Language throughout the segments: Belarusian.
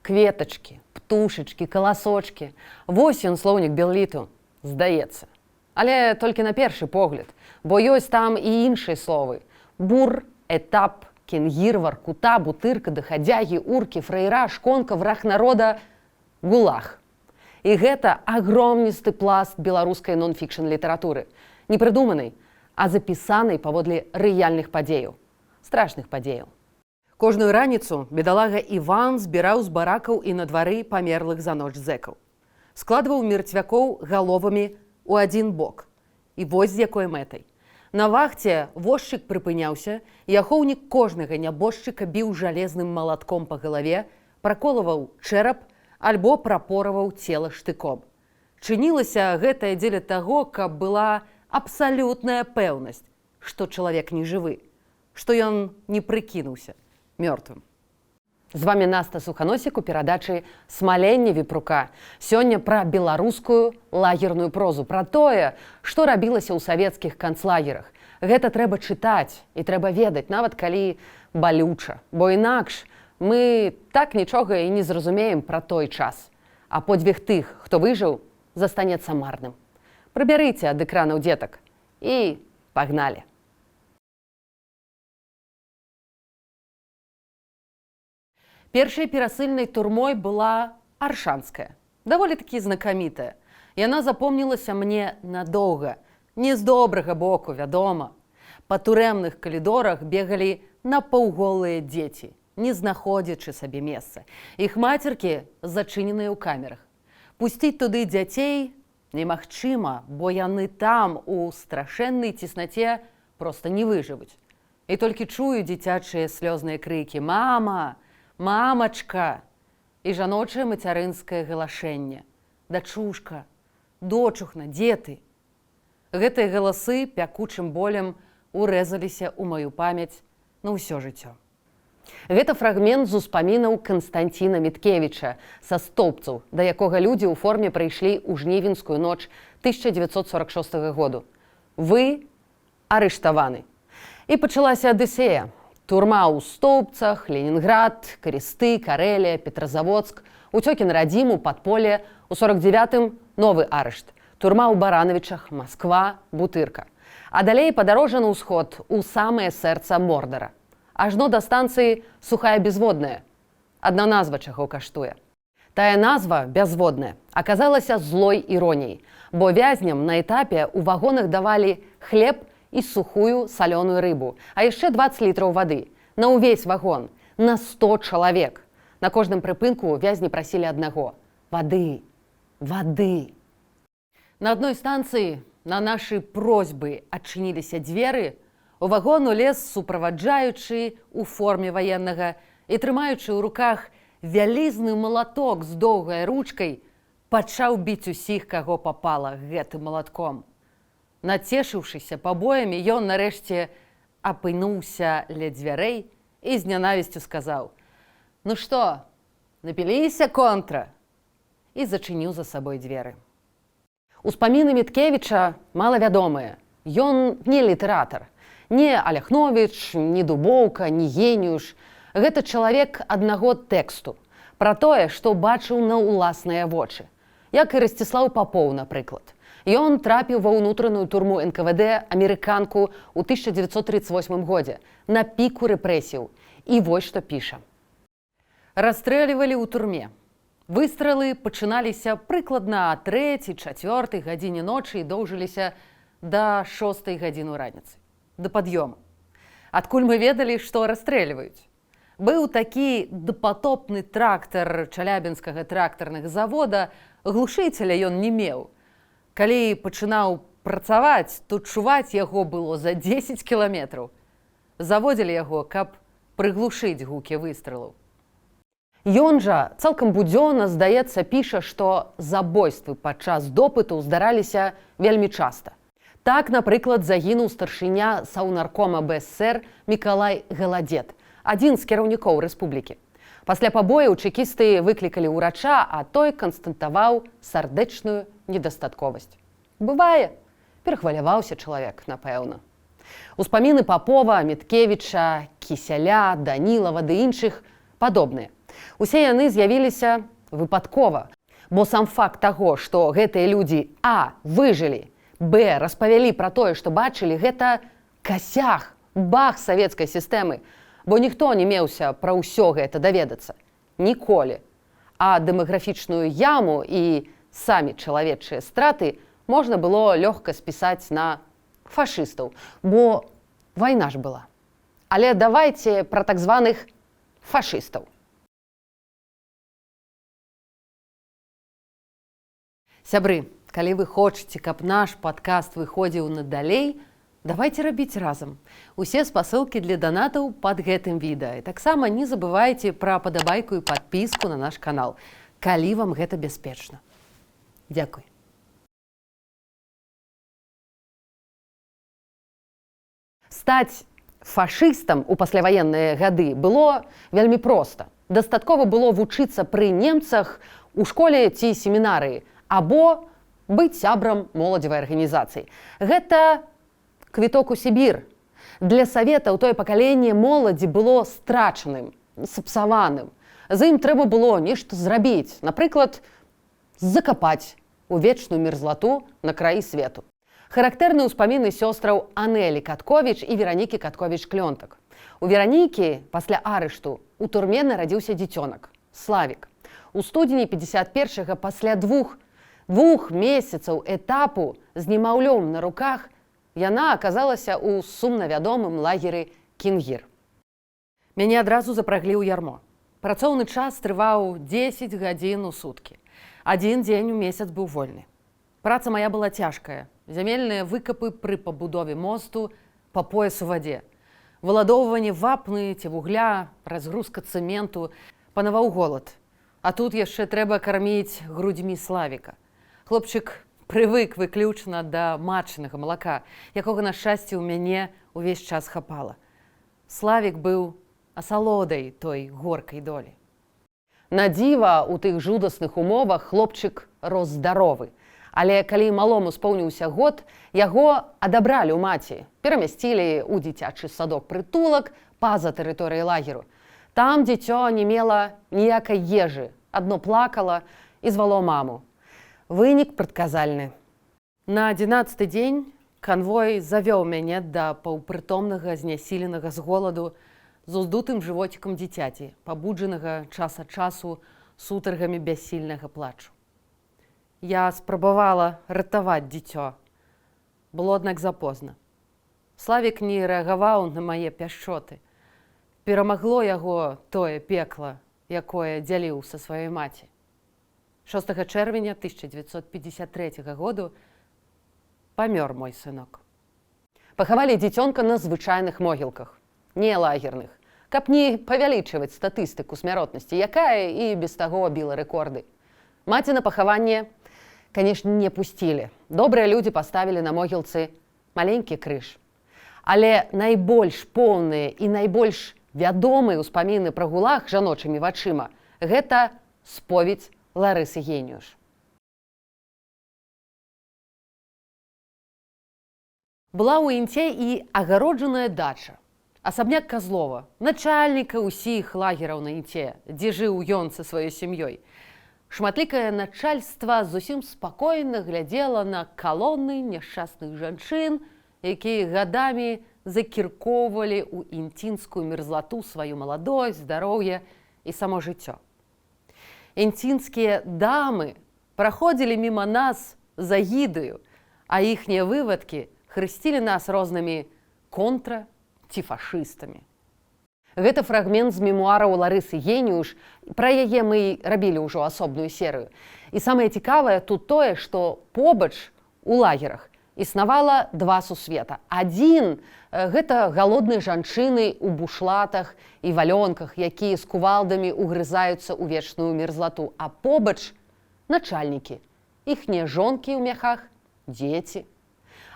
Кветачкі, птушачкі, каласочкі. Вось ён, слоўнік белліту, здаецца. Але толькі на першы погляд, бо ёсць там і іншыя словы. Бур, этап, кенгір, варкута, бутырка, дахадзягі, уркі, фраера, шконка, враг народа, гулаг. І гэта агромністы пласт беларускай нон-фікшн літаратуры, не прыдуманай, а запісанай паводле рэальных падзеяў, страшных падзеяў. Кожную раніцу бедалага Іван збіраў з баракаў і на двары памерлых за ноч зэкаў. Складваў мерцвякоў галовамі ў адзін бок. І вось з якой мэтай. На вахце возчык прыпыняўся, і ахоўнік кожнага нябожчыка біў жалезным малатком па галаве, праколаваў чэрап альбо прапораваў цела штыком. Чынілася гэтае дзеля таго, каб была абсалютная пэўнасць, што чалавек не жывы, што ён не прыкінуўся мёртвым. З вами Наста Суханосік у перадачы «Смаленне вепрука». Сёння пра беларускую лагерную прозу, пра тое, што рабілася ў савецкіх канцлагерах. Гэта трэба чытаць і трэба ведаць, нават калі балюча, бо інакш мы так нічога і не зразумеем пра той час. А подзвіг тых, хто выжыў, застанецца марным. Прыбярыце ад экранаў дзетак і пагналі. Першай перасыльнай турмой была Аршанская, даволі такі знакамітая. Яна запомнілася мне надоўга, не з добрага боку, вядома. Па турэмных калідорах бегалі напаўголыя дзеці, не знаходзячы сабе месца. Іх мацеркі зачыненыя ў камерах. Пусціць туды дзяцей немагчыма, бо яны там у страшэннай цеснаце проста не выжывуць. І толькі чую дзіцячыя слёзныя крыкі: «Мама! Мамачка!» І жаночае мацярынскае галашэнне: «Дачушка, дочухна, дзе ты?» Гэтыя галасы пякучым болем урэзаліся ў маю памяць на ўсё жыццё. Гэта фрагмент з успамінаў Канстанціна Міткевіча са Стоўбцаў, да якога людзі ў форме прыйшлі ў жнівенскую ноч 1946 году. Вы арыштаваны. І пачалася адысея. Турма ў Стоўбцах, Ленінград, Карысты, Карэлія, Петразаводск, уцёкі на радзіму, падполе, у 49-м новы арышт. Турма ў Баранавічах, Масква, Бутырка. А далей падарожжа на ўсход, у самае сэрца Мордара. Ажно да станцыі Сухая Безводная. Адна назва чаго каштуе. Тая назва «Бязводная» аказалася злой іроніяй, бо вязням на этапе ў вагонах давалі хлеб і сухую салёную рыбу, а яшчэ 20 літраў вады на ўвесь вагон, на 100 чалавек. На кожным прыпынку вязні прасілі аднаго: вады, вады. На адной станцыі на нашы просьбы адчыніліся дзверы, у вагон улез суправаджаючы у форме ваеннага і, трымаючы ў руках вялізны малаток з доўгай ручкай, пачаў біць усіх, каго папала, гэтым малатком. Нацешыўшыся пабоямі, ён нарэшце апынуўся ля дзвярэй і з нянавісцю сказаў: «Ну што, напіліся, контра?» І зачыніў за сабой дзверы. Успаміны Міткевіча малавядомыя. Ён не літаратар, не Аляхновіч, ні Дубоўка, ні Геніюш. Гэта чалавек аднаго тэксту пра тое, што бачыў на ўласныя вочы. Як і Расціслаў Папоў, напрыклад. Ён трапіў ва ўнутраную турму НКВД амерыканку ў 1938 годзе на піку рэпрэсіяў. І вось што піша. Расстрэльвалі ў турме. Выстралы пачыналіся прыкладна а трэцяй, чацвёртай гадзіне ночы і доўжыліся да 6 гадзіны раніцы, да пад'ёму. Адкуль мы ведалі, што расстрэльваюць? Быў такі дапатопны трактар чалябінскага трактарнага завода, глушыцеля ён не меў. Калі пачынаў працаваць, то чуваць яго было за 10 кіламетраў. Заводзілі яго, каб прыглушыць гукі выстралаў. Ён жа цалкам будзённа, здаецца, піша, што забойствы падчас допыту здараліся вельмі часта. Так, напрыклад, загінуў старшыня Саўнаркома БССР Мікалай Галадзет, адзін з кіраўнікоў рэспублікі. Пасля пабояў чэкісты выклікалі ўрача, а той канстатаваў сардэчную недастатковасць. Бывае, перахваляваўся чалавек, напэўна. Успаміны Папова, Міткевіча, Кісяля, Данілава ды іншых падобныя. Усе яны з'явіліся выпадкова. Бо сам факт таго, што гэтыя людзі А выжылі, Б распавялі пра тое, што бачылі, гэта касяг, бах савецкай сістэмы, бо ніхто не меўся пра ўсё гэта даведацца. Ніколі. А дэмаграфічную яму і самі чалавечыя страты можна было лёгка спісаць на фашыстаў, бо вайна ж была. Але давайте пра так званых фашыстаў. Сябры, калі вы хочаце, каб наш падкаст выходзіў надалей, давайте рабіць разам. Усе спасылкі для данатаў пад гэтым відэа. І таксама не забывайце пра падабайку і падпіску на наш канал, калі вам гэта бяспечна. Дзякуй. Стаць фашыстам у пасляваенныя гады было вельмі проста. Дастаткова было вучыцца пры немцах у школе ці семінарыі або быць сябрам моладзевай арганізацыі. Гэта квіток у Сібір. Для саветаў тое пакаленне моладзі было страчаным, сапсаваным. З ім трэба было нешта зрабіць, напрыклад, закапаць у вечную мерзлату на краі свету. Характэрны ўспаміны сёстраў Анелі Катковіч і Веранікі Катковіч-Клёнтак. У Веранікі пасля арышту у турме нарадзіўся дзіцёнак Славік. У студзені 51-га пасля двух месяцаў этапу з немаўлём на руках яна аказалася ў сумна вядомым лагеры Кінгір. Мяне адразу запраглі ў ярмо. Працоўны час трываў 10 гадзін у суткі. Адзін дзень у месяц быў вольны. Праца моя была цяжкая. Зямельныя выкапы пры пабудове мосту па пояс у вадзе. Выладоўванне вапны ці вугля, разгрузка цэменту, панаваў голад. А тут яшчэ трэба карміць грудзьмі Славіка. Хлопчык прывык выключна да матчынага малака, якога, на шчасце, у мяне увесь час хапала. Славік быў асалодай той горкай долі. На дзіва, у тых жудасных умовах хлопчык рос здаровы. Але калі малому споўніўся год, яго адабралі ў маці, перамясцілі ў дзіцячы садок прытулак па-за тэрыторыяй лагеру. Там дзіцё не мела ніякай ежы, адно плакала і звало маму. Вынік прадказальны. На 11-ы дзень канвой завёў мяне да паўпрытомнага, знясіленага з голаду, з уздутым жывоцікам дзіцяці, пабуджанага час ад часу сутаргамі бяссільнага плачу. Я спрабавала ратаваць дзіцё. Было, аднак, запозна. Славік не рэагаваў на мае пяшчоты. Перамагло яго тое пекла, якое дзяліў са сваёй маці. 6 чэрвеня 1953 году памёр мой сынок. Пахавалі дзіцёнка на звычайных могілках, не лагерных, каб не павялічваць статыстыку смяротнасці, якая і без таго біла рэкорды. Маці на пахаванне, канешне, не пусцілі. Добрыя людзі паставілі на могілцы маленькі крыж. Але найбольш поўныя і найбольш вядомыя ўспаміны пра ГУЛАГ жаночымі вачыма гэта споведзь Ларысы Геніюш. Была ў Інце і агароджаная дача. Асабняк Казлова, начальніка ўсіх лагераў на Інце, дзе жыў ён са сваёй сям'ёй. Шматлікае начальства зусім спакойна глядзела на калоны няшчасных жанчын, якія гадамі закіркоўвалі ў інцінскую мерзлату сваю маладосць, здароўе і само жыццё. Інцінскія дамы праходзілі міма нас за гідаю, а іхнія вывадкі хрысцілі нас рознымі контра ці фашыстамі. Гэта фрагмент з мемуараў Ларысы Геніюш, пра яе мы рабілі ўжо асобную серыю. І самае цікавае тут тое, што побач у лагерах існавала два сусвета. Адзін гэта галодныя жанчыны ў бушлатах і валёнках, якія з кувалдамі угрызаюцца ў вечную мерзлату, а побач начальнікі, іхнія жонкі ў мяхах, дзеці.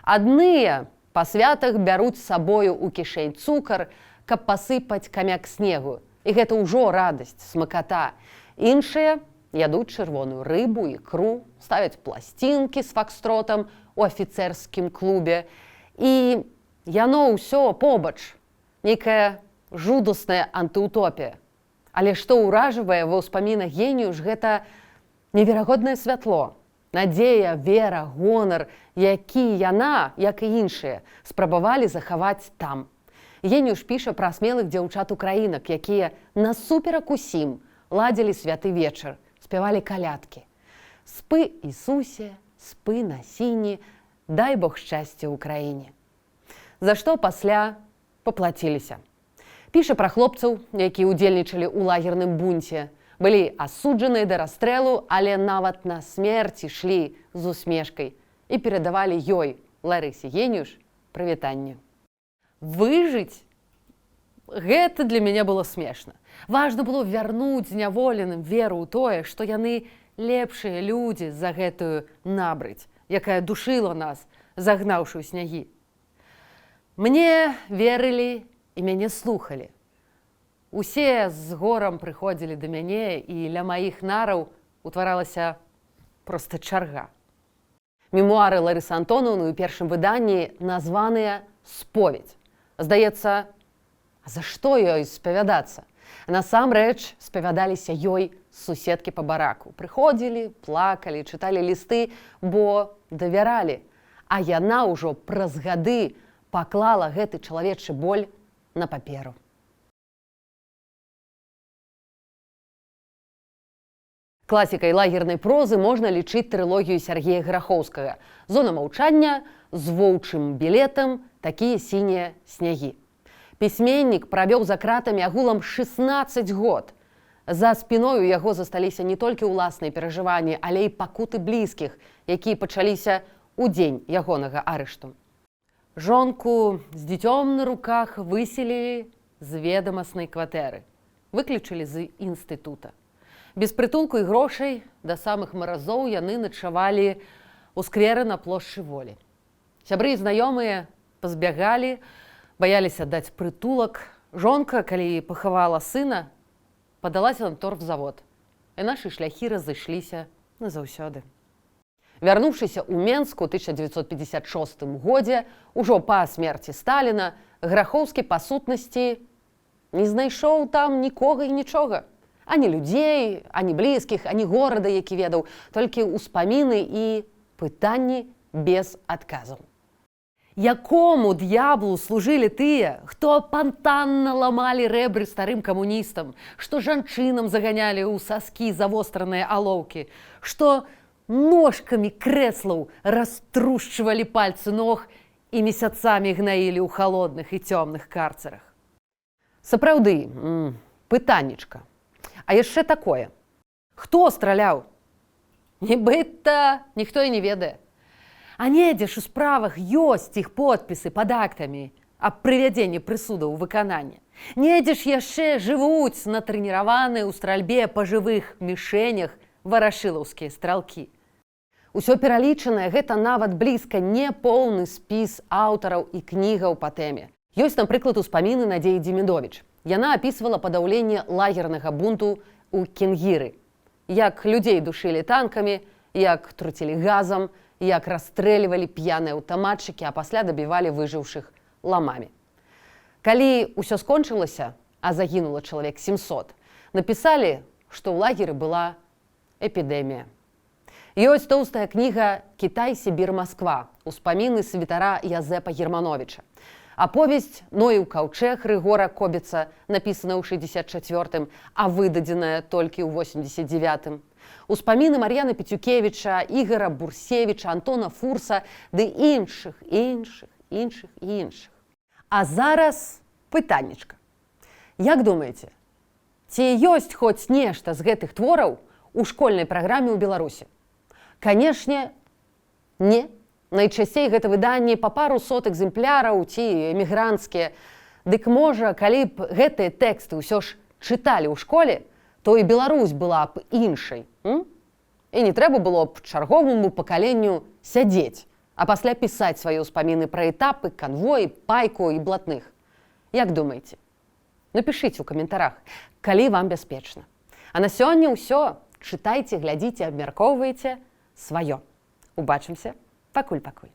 Адныя па святах бяруць з сабою ў кішэнь цукар, каб пасыпаць камяк снегу. І гэта ўжо радасць, смаката. Іншыя ядуць чырвоную рыбу, ікру, ставяць пласцінкі з факстротам у афіцэрскім клубе. І яно ўсё побач, нейкая жудасная антыутопія. Але што ўражвае ва ўспамінах Геніюш, гэта неверагоднае святло, надзея, вера, гонар, які яна, як і іншыя, спрабавалі захаваць там. Геніюш піша пра смелых дзяўчат-украінак, якія насуперак усім ладзілі святы вечар, спявалі калядкі. Спы, Ісусе, спы на сіні, дай Бог шчасця Украіне. За што пасля паплаціліся. Піша пра хлопцаў, якія ўдзельнічалі ў лагерным бунце, былі асуджаныя да расстрэлу, але нават на смерць ішлі з усмешкай і перадавалі ёй, Ларысе Геніюш, прывітанне. Выжыць? Гэта для мяне было смешна. Важна было вярнуць зняволеным веру ў тое, што яны лепшыя людзі за гэтую набрыдзь, якая душыла нас, загнаўшы ў снягі. Мне верылі і мяне слухалі. Усе з горам прыходзілі да мяне, і ля маіх нараў утваралася проста чарга. Мемуары Ларысы Антонаўны ў першым выданні названыя «Споведь». Здаецца, а за што ёй спавядацца? Насамрэч спавядаліся ёй суседкі па бараку. Прыходзілі, плакалі, чыталі лісты, бо давяралі. А яна ўжо праз гады паклала гэты чалавечы боль на паперу. Класікай лагернай прозы можна лічыць трылогію Сяргея Грахоўскага. «Зона маўчання», «З воўчым білетам», «Такія сінія снягі». Пісьменнік правёў за кратамі агулам 16 год. За спіной у яго засталіся не толькі ўласныя перажыванні, але і пакуты блізкіх, якія пачаліся ў дзень ягонага арышту. Жонку з дзіцём на руках выселілі з ведамаснай кватэры, выключылі з інстытута. Без прытулку і грошай да самых маразоў яны начавалі ў скверы на плошчы Волі. Сябры і знаёмыя пазбягалі, баяліся даць прытулак. Жонка, калі пахавала сына, падалася на торфзавод. І нашы шляхі разышліся назаўсёды. Вярнуўшыся ў Менск у 1956 годзе, ужо па смерці Сталіна, Грахоўскі па сутнасці не знайшоў там нікога і нічога. Ані людзей, ані блізкіх, ані горада, які ведаў, толькі ўспаміны і пытанні без адказаў. Якому д'яблу служылі тыя, хто апантанна ламалі рэбры старым камуністам, што жанчынам заганялі ў саскі завостраныя алоўкі, што ножкамі крэслаў раструшчвалі пальцы ног і месяцамі гнаілі ў халодных і цёмных карцерах? Сапраўды, пытаннічка. А яшчэ такое. Хто страляў? Нібыта ніхто і не ведае. А недзе ж у справах ёсць іх подпісы пад актамі аб прывядзенні прысуда ў выкананне. Недзе ж яшчэ жывуць натрэніраваныя ў стральбе па жывых мішэнях варашылаўскія стралкі. Усё пералічанае гэта нават блізка не поўны спіс аўтараў і кнігаў па тэме. Ёсць, напрыклад, успаміны Надзеі Дземідовіч. Яна апісвала падаўленне лагернага бунту ў Кенгіры. Як людзей душылі танкамі, як труцілі газам, як расстрэльвалі п'яныя аўтаматчыкі, а пасля дабівалі выжыўшых ламамі. Калі ўсё скончылася, а загінула чалавек 700, напісалі, што ў лагеры была эпідэмія. Ёсць тоўстая кніга «Кітай, Сібір, Масква», успаміны святара Язэпа Германовіча. Аповесць «Ноеў каўчэг» Рыгора Кобіца, напісана ў 64-м, а выдадзеная толькі ў 89-м. Успаміны Мар'яна Пецюкевіча, Ігара Бурсевіча, Антона Фурса ды іншых, іншых, іншых і іншых. А зараз пытаннечка. Як думаеце, ці ёсць хоць нешта з гэтых твораў у школьнай праграме ў Беларусі? Канешне, не. Найчасцей гэта выданні па пару сот экземпляраў ці эмігранцкія. Дык можа, калі б гэтыя тэксты ўсё ж чыталі ў школе, то і Беларусь была б іншай. М? І не трэба было б чарговаму пакаленню сядзець, а пасля пісаць свае ўспаміны пра этапы, канвоі, пайку і блатных. Як думаеце? Напішыце ў каментарах, калі вам бяспечна. А на сёння ўсё. Чытайце, глядзіце, абмяркоўвайце сваё. Убачымся. Пакуль-пакуль.